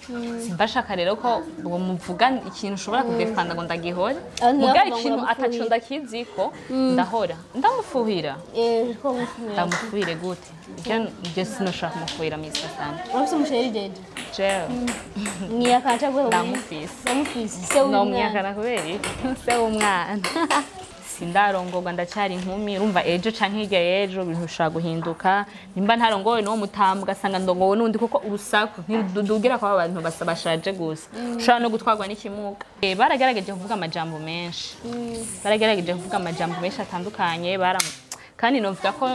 Simba shaka rero ko ngo muvuga ikintu ushobora kudefanda ngo ndagihore. Abandi Muga bavuga ngo ikintu uramufuhira. Ataco ndakiziko, ndahora ndamufuhira. Eh, ko mufuhira? Ndamufuhire gute? Ibyo sinoshobora kumufuhira, Mr. Sami. Urafise umu chéri, Jeje? Jewe? Mwiyakana cyangwa? Ndamufise. Ndamufise, se w'umwana? Nomwihakana kubera iki? Se w'umwana? Sindarongorwa, ndacyari inkumi. Urumva ejo canke hirya y'ejo ibintu bishobora guhinduka. Nimba ntarongowe n'uwo mutambwe, ugasanga ndongowe n'undi, kuko urusaku ntirudugira kwa abantu basa bashaje gusa, ushobora no gutwarwa n'ikimuga. Baragerageje kuvuga amajambo menshi, baragerageje kuvuga amajambo menshi atandukanye. Kandi novuga ko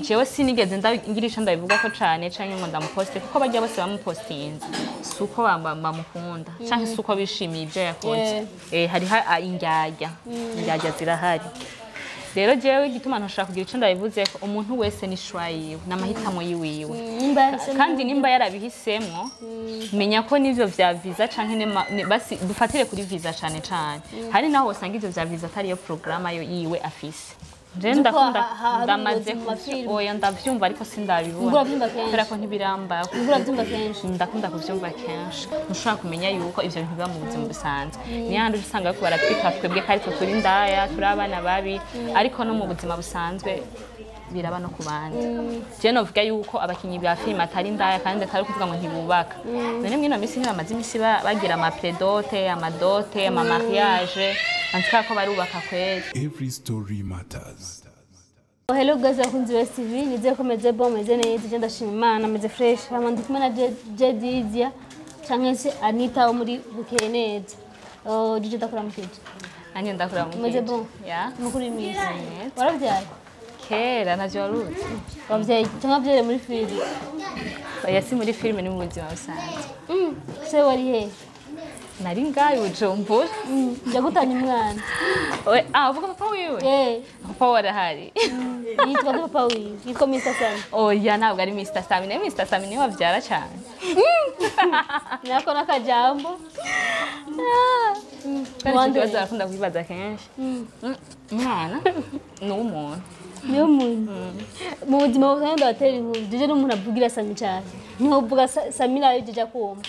jewe sinigeze ngira ico ndabivuga ko cane canke ngo ndamuposte, kuko barya bose bamupostinze si uko bamukunda canke si uko bishimiye ibyo yakoze. Hariho indyarya, indyarya zirahari. Rero jewe igituma ntoshobora kugira ico ndabivuzeko, umuntu wese ni choix yiwe n'amahitamo yiwiwe. Nimba yahisemo. Kandi nimba yarabihisemwo, menya ko n'ivyo vya visa canke basi dufatire kuri visa cane cane, hari naho usanga ivyo vya visa atariyo programme yo yiwe afise. Je Uzi ko ndakunda hari ndamaze uburozi mu mafilime. Oya, ndavyumva ariko sindabibona. Ubwo uravyumva kenshi? Kubera ko ntibiramba. Ubwo urabyumva kenshi? Ndakunda kuvyumva kenshi. Ntushobora kumenya yuko ivyo bintu biba mu buzima busanzwe. Niyo handi usanga bariko baratwika twebwe ko ariko turi indaya, turi abana babi, ariko no mu buzima busanzwe biraba no ku bandi. Je novuga yuko abakinyi ba filime atari indaya, kandi atari kuvuga ngo ntibubaka. None mwino misi ntibamaze imisi bagira ama pré-dot, ama dot, ama mariage antuka ko barubaka kweri. Every story matters. Hello guys, abakunzi ba TV, nizeye ko meze bon, meze neza. Je ndashima Imana, meze fresh. Hama ndi kumwe na Jedidia canke se Anita wo muri Bukeye Neza. Oh, Jeje, ndakuramukije. Nanjye ndakuramukije. Meze bon? Ya. Mukuru w'iminsi. Neza. Warabyaye? Kera, ntavyo waruzi? Wabyaye cyangwa wabyariye muri filime? Oya, si muri filime, ni mu buzima busanzwe. Se wari he? Nari ngayo Bujumbura. Yagutanye umwana? Oya, ah, uvuga papa wiwe? Eh. Papa we arahari. Yitwa nde papa wiwe? Yitwa Mr. Sami? Oya, ntabwo ari Mr. Sami. Nawe Mr. Sami niwe wabyara cyane. Nako n'akajambo. Kandi icyo Wande. kibazo barakunda kubibaza kenshi. Umwana ni uw'umuntu. Niyo muntu mu buzima busanzwe ndabatera inkuru. Jeje n'umuntu avugira Sami cyane, niho uvuga Sami nawe Jeje akumva.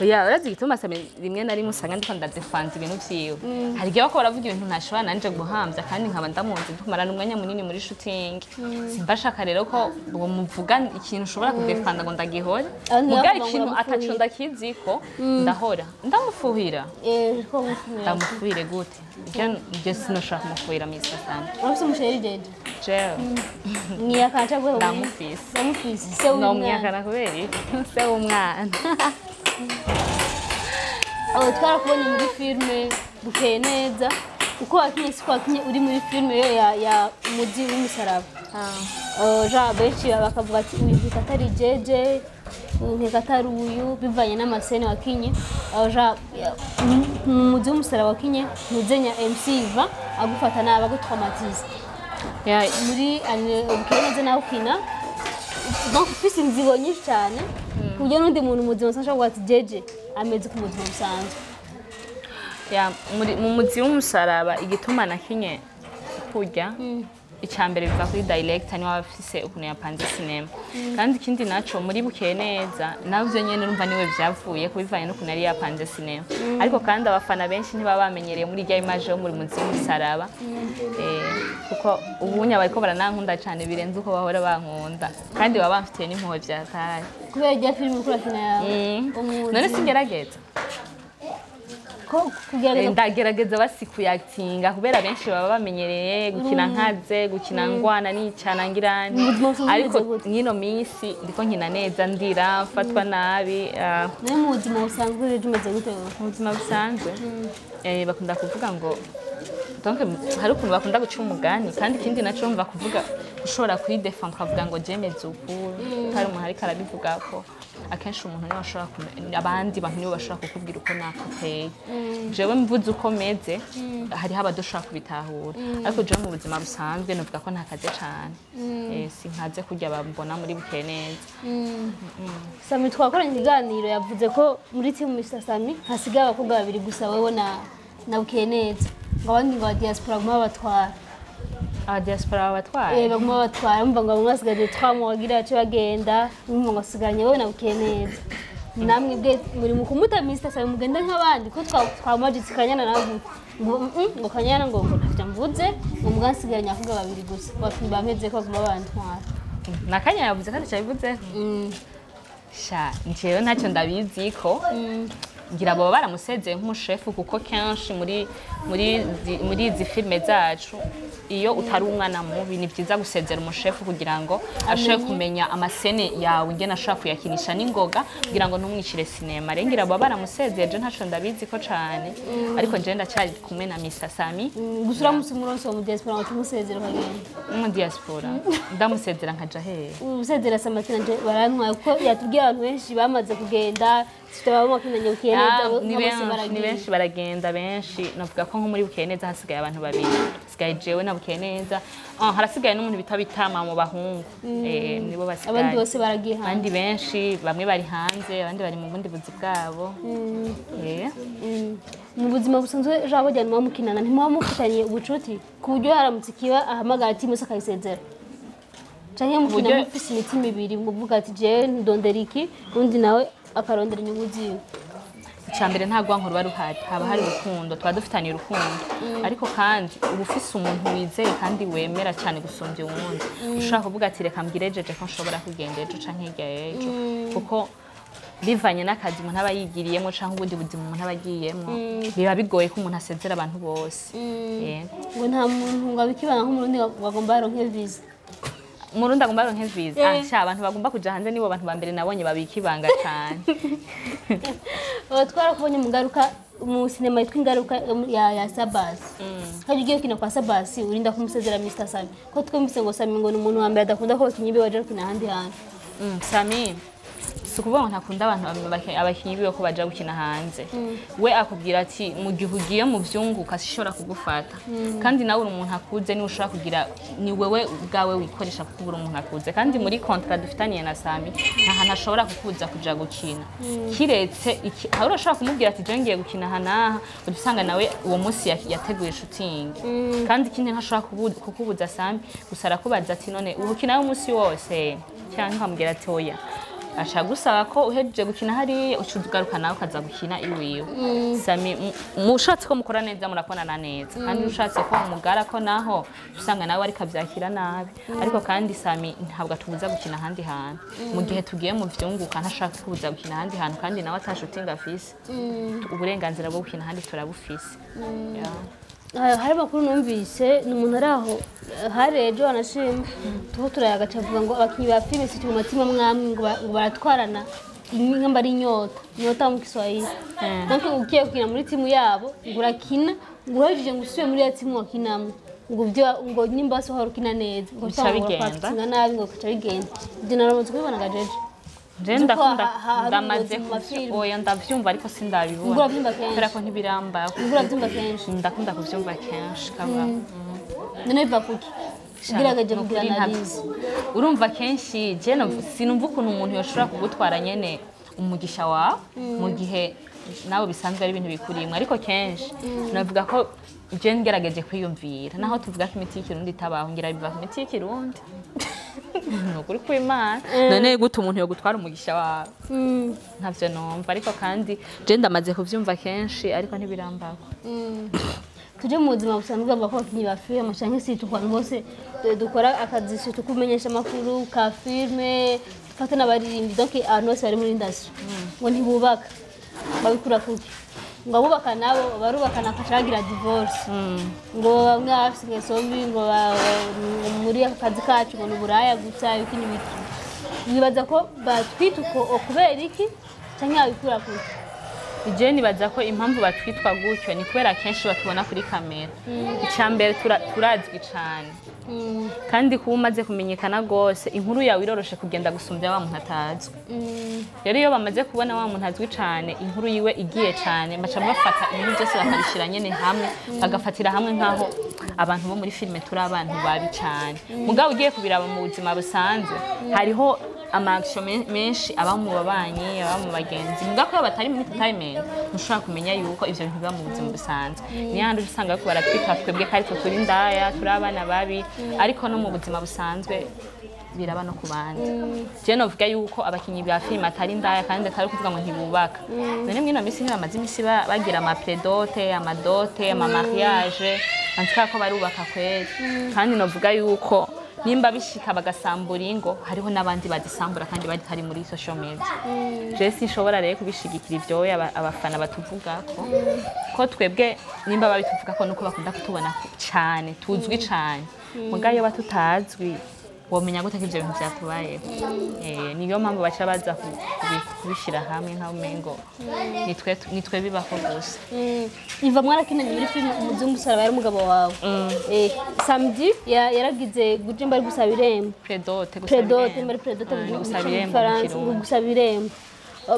Oya, urazi igituma Sami rimwe na rimwe usanga ndiko ndadefanda ibintu vyiwe? Hari igihe bako baravuga ibintu ntashobora nanje guhamvya, kandi nkaba ndamuzi, tumarana umwanya munini muri shooting. Simba shaka rero ko ngo muvuga ikintu ushobora kudefanda ngo ndagihore. Abandi Muga bavuga ngo ikintu uramufuhira. ataco ndakiziko, ndahora ndamufuhira. Eh, ko mufuhira? Ndamufuhire gute? Ibyo sinoshobora kumufuhira, Mr. Sami. Urafise umu chéri, Jeje? Jewe? Mwiyakana cyangwa? Ndamufise. Ndamufise, se w'umwana? Nomwihakana kubera iki? Se w'umwana? Oh, twarakubonye muri filime Bukeye Neza. Uko wakinye siko wakinye uri muri filime yo ya Umuzi w'Umusaraba. Oh, ja benshi bakavuga ati uyu nkeka atari Jeje, uyu nkeka atari uyu, bivanye n'ama scènes wakinye. Oh, ja mu Muzi w'Umusaraba wakinye ntuzenya MC Iva agufata nabi, agutraumatiza. Muri Bukeye Neza nawe ukina donc ufise inzigo nyinshi cyane, ku buryo n'undi muntu muzima usanzwe ashobora kuvuga ati Jeje ameze ku buzima busanzwe. Ya, mu Muzi w'Umusaraba, igituma nakinye kurya, icya mbere biva kuri director, niwe aba afise ukuntu yapanze sinema. Kandi ikindi naco, muri Bukeye Neza navyo nyene urumva niwe vyavuye kubivanye n'ukuntu yari yapanze sinema. Ariko kandi abafana benshi ntibaba bamenyereye muri rya image yo muri Muzi w'Umusaraba. Kuko ubunya bariko baranankunda cane birenze uko bahora bankunda, kandi baba bamfitiye n'impuhwe vyataye. Kubera rya filime uriko urakina yawe Umuzi. None singerageza? Ko kugerageza? Ndagerageza basi kuyatinga, kubera benshi baba bamenyereye gukina nkaze, gukina ngwana nicana ngirani. Mu buzima busanzwe Ariko umeze gute? nk'ino minsi ndiko nkina neza, ndira mfatwa nabi, ah. Nawe mu buzima busanzwe rero umeze gute wowe? Mu buzima busanzwe, bakunda kuvuga ngo donc hari ukuntu bakunda guca umugani. Kandi ikindi naco, mva kuvuga ushobora kwidefend ukavuga ngo jemeze uku, utari umuntu ariko arabivuga ko akenshi umuntu niwe ashobora abandi bantu nibo bashobora kukubwira uko nakuteye. Jewe mvuze uko meze, hariho abadashobora kubitahura. Ariko jewe mu buzima busanzwe novuga ko ntakaze cane. Sinkaze kurya bambona muri Bukeye Neza. Sami twakoranye ikiganiro, yavuze ko muri team Mr Sami hasigaye abakobwa babiri gusa, wewe na Bukeye Neza, ngo abandi ngo aba diaspora baguma babatwara. Aba diaspora babatwaye? Eh, baguma babatwara. Umva ngo bamwe basigaje 3 mois kugira bace bagenda, umva ngo asigaranye wowe na Bukeye Neza. Namwe bwe muri mu kumuta Mr. Sami mugenda nk'abandi ko twamajitse Kanyana nawe ngo ngo Kanyana ngo ntavyo mvuze ngo mugansigara nyakuga babiri gusa bakinyi bameze ko baguma bantwara. Nakanya yavuze kandi cyabivuze. Sha njyewe ntacyo ndabizi ko ngira baba baramusezeye nk'umushefu, kuko kenshi muri izi filime zacu iyo utari umwana mubi ni byiza gusezera umushefu kugira ngo ashobore kumenya amasene yawe ingene ashobora kuyakinisha n'ingoga kugira ngo ntumwicire sinema. Rero ngira baba baramusezeye, je ntacyo ndabizi ko cane, ariko jewe ndacyari kumwe na Mr. Sami. Gusa uramutse umuronsi wa mu diaspora ngo tumusezere ukagenda? Mu diaspora ndamusezera nkaja hehe? Usezera Samatina nje barantwaye kuko yatubwiye abantu benshi bamaze kugenda tutabamokinanye Bukeye Neza Ni bose benshi, ni baragiye. benshi baragenda benshi. Navuga ko nko muri Bukeye Neza hasigaye abantu babiri, hasigaye jewe na Bukeye Neza. Harasigaye n'umuntu bita Bitama mu bahungu, nibo basigaye. Abandi bose baragiye hanze. Abandi benshi bamwe bari hanze, abandi bari mu bundi buzi bwabo. Mu buzima busanzwe jabo jya muba mukinana ntimuba mufitanye ubucuti ku buryo haramutse ikiba ahamagara ati musa akayisezera, canke mukina mufise imitima ibiri muvuga ati jewe ndondera iki, undi nawe akarondera inyungu ziwe? Icya mbere, nta rwanko ruba ruhari, haba hari urukundo, tuba dufitaniye urukundo. Ariko kandi uba ufise umuntu wizeye kandi wemera cyane gusumbya uwundi, ushobora kuvuga ati reka mbwire jeje ko nshobora kugenda ejo canke hirya y'ejo, kuko bivanye n'akazi umuntu aba yigiriyemo canke ubundi buzima umuntu aba agiyemo, biba bigoye ko umuntu asezera abantu bose. Yego. Ngo nta muntu ngo abikibana nk'umurundi ngo agomba aronke visa. Umurundi agomba aronke visa? Ah, sha, abantu bagomba kuja hanze nibo bantu ba mbere nabonye babika ibanga cane. Twarakubonye mu ngaruka mu sinema yitwa Ingaruka ya Sabasi. Kandi ugiye gukina kwa Sabasi urinda kumusezera Mr. Sami, ko twumvise ngo Sami ngo ni umuntu wa mbere adakunda ko abakinyi be baja gukina ahandi hantu. Sami si ukuvuga ngo ntakunda abantu abakinyi biwe ko baja gukina hanze. We akubwira ati mu gihe ugiye mu vyunguka sishobora kugufata, kandi nawe uri umuntu akuze, niwe ushobora kugira, ni wewe ubwawe wikoresha kuko uri umuntu akuze. Kandi muri contrat dufitaniye na Sami nta hantu ashobora kukubuza kuja gukina, kiretse iki aho urashobora kumubwira ati je ngiye gukina aha n'aha, uca usanga nawe uwo munsi yateguye shooting. Kandi ikindi ntashobora kukubuza Sami, gusa arakubaza ati none ubu ukinayo umunsi wose, cyangwa ukamubwira ati oya, aca gusaba ko uhejeje gukina hariya uca ugaruka nawe ukaza gukina iwiwe. Sami mushatse ko mukora neza murakorana neza, kandi ushatse ko umugara ko naho usanga nawe ariko avyakira nabi. Ariko kandi Sami ntabwo atubuza gukina ahandi hantu mu gihe tugiye mu vyunguka, ntashaka kubuza gukina ahandi hantu, kandi nawe ata shooting afise, uburenganzira bwo gukina ahandi turabufise. Yeah. Hari amakuru numvise, ni umuntu ari aho hari ejo anashima tuho turayagaca avuga ngo abakinyi ba filime si mu matima mwamwe ngo ngo baratwarana nk'amba ari inyota inyota mu Kiswahili. Donc ugiye gukina muri timu yabo ngo urakina, ngo uhejeje ngo usubire muri ya timu wakinamo, ngo ibyo ngo nimba wose wahora ukina neza ngo Bica bigenda. Ukina nabi ngo bica bigenda. Ibyo naramuze kubibona gajeje. Je Uzi ko ndakunda hari ndamaze uburozi mu mafilime. Oya, ndavyumva ariko sindabibona. Ubwo uravyumva kenshi? Kubera ko ntibiramba. Ubwo urabyumva kenshi? Ndakunda kuvyumva kenshi kaba. None biva kuki ugerageje kugira Nukuri analyse? Urumva kenshi je sinumva ukuntu umuntu yoshobora kugutwara nyene umugisha wawe mu gihe nawe bisanzwe ari ibintu bikurimwe. Ariko kenshi navuga ko je ngerageje kwiyumvira, naho tuvuga ko imiti y'ikirundi itabaho, ngira biva ku miti y'ikirundi, ni ukuri kw'Imana. None gute umuntu yogutwara umugisha wawe? Ntavyo numva. Ariko kandi je ndamaze kuvyumva kenshi, ariko ntibirambako. Tuje mu buzima busanzwe, bavuga ko abakinyi ba filime canke si ku bantu bose dukora akazi, si kumenyesha amakuru ka filime, dufate n'abaririmbyi, donc abantu bose bari muri industry ngo ntibubaka. Babikura kuki? Ngo abubaka nabo barubakana bakaca bagira divorce, ngo bamwe baba bafise ingeso mbi, ngo ngo muri aka kazi kacu ngo ni uburaya gusa, ibiki n'ibiki. Wibaza ko batwita uko kubera iki, canke babikura kuki? Je nibaza ko impamvu batwitwa gutyo ni kubera kenshi batubona kuri kamera. Icya mbere turazwi cane, kandi kuba umaze kumenyekana rwose inkuru yawe iroroshe kugenda gusumbya wa muntu atazwi. Rero iyo bamaze kubona wa muntu azwi cane, inkuru yiwe igiye cane, baca bafata ibintu byose bakabishyira nyene hamwe, bagafatira hamwe nk'aho abantu bo muri filime turi abantu babi cane. Mugabo ugiye kubiraba mu buzima busanzwe, hariho ama action menshi aba mu babanyi, aba mu bagenzi, mugabo ko batari muri entertainment ntushobora kumenya yuko ivyo bintu biba mu buzima busanzwe. Niyo handi uca usanga bariko baratwika twebwe ko aritwe turi indaya, turi abana babi, ariko no mu buzima busanzwe. biraba no ku bandi. Je novuga yuko abakinyi ba filime atari indaya, kandi atari kuvuga ngo ntibubaka. None mwino misi ntibamaze imisi bagira ama prédote, amadote, ama mariage, antuka ko barubaka kweri. Kandi novuga yuko nimba bishika bagasambura ingo, hariho n'abandi bazisambura kandi batari muri social media. Je sinshobora rero kubishigikira ivyo abafana batuvugako, ko twebwe nimba babituvugako nuko bakunda kutubona cane, tuzwi cane. Muga iyo batutazwi womenya gute ko ivyo bintu vyatubayeho? Niyo mpamvu baca baza kubishira hamwe nka umengo nitwe bibako gusa. Iva mwarakinanye muri filime Umuzungu Saraba, yari umugabo wawe. Samedi yaragize gujimba ari gusaba irembo. Prédote, gusaba Prédote. irembo. Muri prédote. Ni gusaba irembo mu Faransa. Kirundi. Gusaba irembo.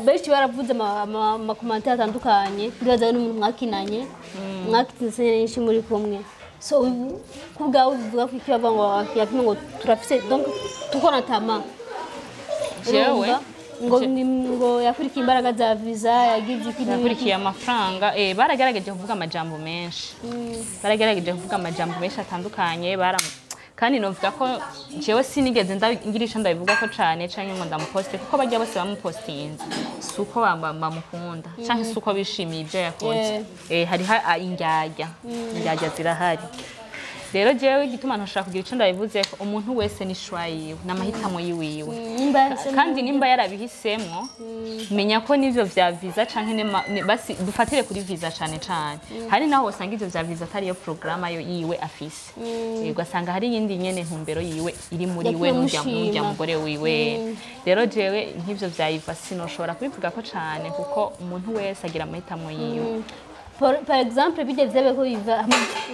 Benshi baravuze ama commentaires atandukanye, ndibaza n'umuntu mwakinanye, mwakinze scène nyinshi muri kumwe. So ku bwawe bivuga ko iki bavuga ngo abakinnyi ngo turafise, donc tukona tama? Jewe Urumva? Ngo ngo yakurikiye imbaraga za visa, yagize iki n'iki. Yakurikiye amafaranga. Baragerageje kuvuga amajambo menshi, baragerageje kuvuga amajambo menshi atandukanye. Bara kandi novuga ko jewe sinigeze ngira ico ndabivuga ko cane canke ngo ndamuposte, kuko barya bose bamupostinze si uko bamukunda canke si uko bishimiye ibyo yakoze. Hariho indyarya, indyarya zirahari. Rero jewe igituma ntashaka kugira ico ndabivuzeko, umuntu wese ni choix yiwe n'amahitamo yiwiwe. Nimba yahisemo- Kandi nimba yarabihisemwo, menya ko n'ivyo vya visa canke basi dufatire kuri visa cane cane, hari naho usanga ivyo vya visa atariyo programme yo yiwe afise. Ugasanga hari iyindi nyene ntumbero yiwe iri muri we Yakuye n'urya mushima. n'urya mugore wiwe. Rero jewe nk'ivyo vya Iva sinoshobora kubivuga ko cane, kuko umuntu wese agira amahitamo yiwe. Par exemple, bijya vyabaye ko biva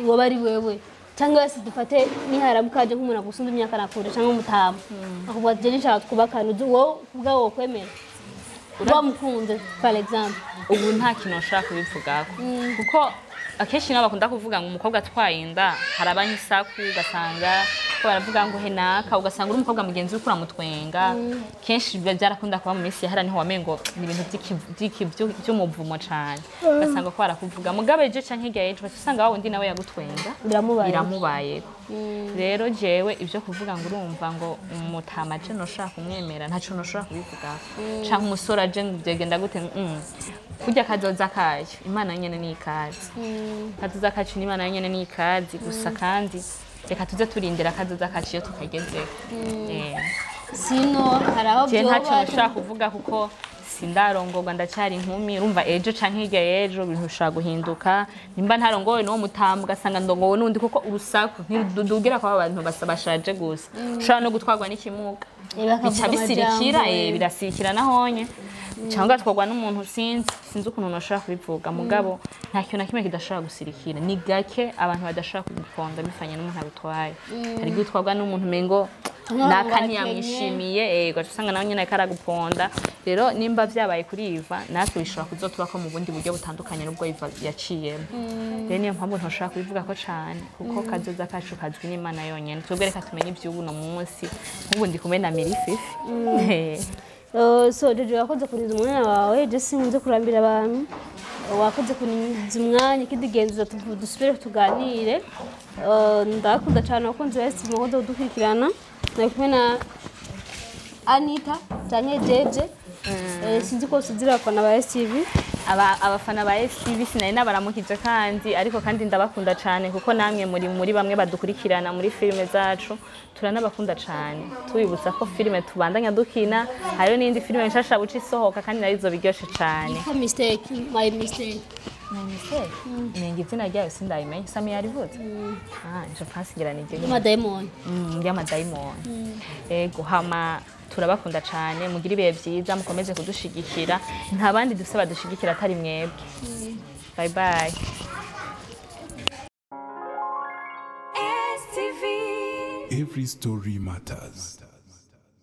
woba ari wewe cyangwa se dufate niharamuka haje nk'umuntu agusumba imyaka nakure cyangwa umutama akavuga ati: "Je nshaka twubakane," uzi wowe ubwawe wokwemera wamukunze, par exemple? Ubu nta kintu nshobora kubivugako, kuko akenshi nabo bakunda kuvuga ngo umukobwa atwaye inda haraba nk'isaku, ugasanga ko baravuga ngo henaka, ugasanga uri umukobwa mugenzi we uramutwenga. Kenshi biba byarakunda kuba mu minsi yahara, niho wamengo ni ibintu by'umuvumo cane, ugasanga ko barakuvuga. Mugabe ejo canke hirya y'ejo ugaca usanga wa wundi nawe yagutwenga Biramubaye. Biramubayeko. Rero jewe ibyo kuvuga ngo urumva ngo umutama aje noshobora kumwemera, ntaco noshobora kubivugaho, canke umusore aje ngo byegenda gute. Kurya kazoza kayo Imana nyene ni ikazi, kazoza kacu n'Imana nyene ni ikazi gusa. Kandi reka tuze turindira kazoza kacu iyo tukagezeko. Sino hari aho Je ntacyo byoba nashobora kuvuga kuko sindarongorwa, ndacyari inkumi. Urumva ejo canke hirya y'ejo ibintu bishobora guhinduka. Nimba ntarongowe n'uwo mutamba, ugasanga ndongowe n'undi, kuko urusaku ntirudugira kwa abantu basa bashaje gusa, ushobora no gutwarwa n'ikimuga. Bakavuga Bica bisirikira. amajambo, Birasirikira nahonye, cyangwa ugatwarwa n'umuntu. Sinzi ukuntu nashobora kubivuga, mugabo nta kintu na kimwe kidashobora gusirikira. Ni gake abantu badashobora kuguponda bifanye n'umuntu abitwaye. Hari igihe utwarwa n'umuntu umengo Nkaho naka bakenye. ntiyamwishimiye, ugaca usanga nawe nyine ariko araguponda. Rero nimba vyabaye kuri Iva, natwe bishobora kuzotubako mu bundi buryo butandukanye n'ubwo Iva yaciyemo. Rero niyo mpamvu ntoshobora kubivuga ko cane, kuko kazoza kacu kazwi n'Imana yonyene. Twebwe reka tumenye ivy'ubuno munsi. Nk'ubu ndi kumwe na Miri Fifi. So Jojo, wakoze kurinda umwanya wawe. Je sinkunze kurambira abantu. Wakoze kurinda umwanya. Ikindi genzuza dusubire tuganire. Ndakunda cyane abakunzi ba STV, mukoze kudukurikirana. Nari kumwe na Anita canke Jeje. Sinzi ko usizira abafana ba STV. Abafana ba STV sinari nabaramukije kandi, ariko kandi ndabakunda cyane, kuko namwe muri bamwe badukurikirana muri filime zacu. Turanabakunda cyane, tubibutsa ko filime tubandanya dukina, hariyo n'indi filime nshasha buca isohoka kandi nayo izoba iryoshe cyane. Yitwa Mistake, My Mistake. Nenga izina ryayo sindayimenye. Sami yarivuze, ah, je pense ngira ni y'amadayimoni. Y'amadayimoni. Ego, hama turabakunda cyane, mugire ibihe byiza, mukomeze kudushigikira. Nta bandi dufise badushigikira atari mwebwe. Bye bye. STV. Every story matters.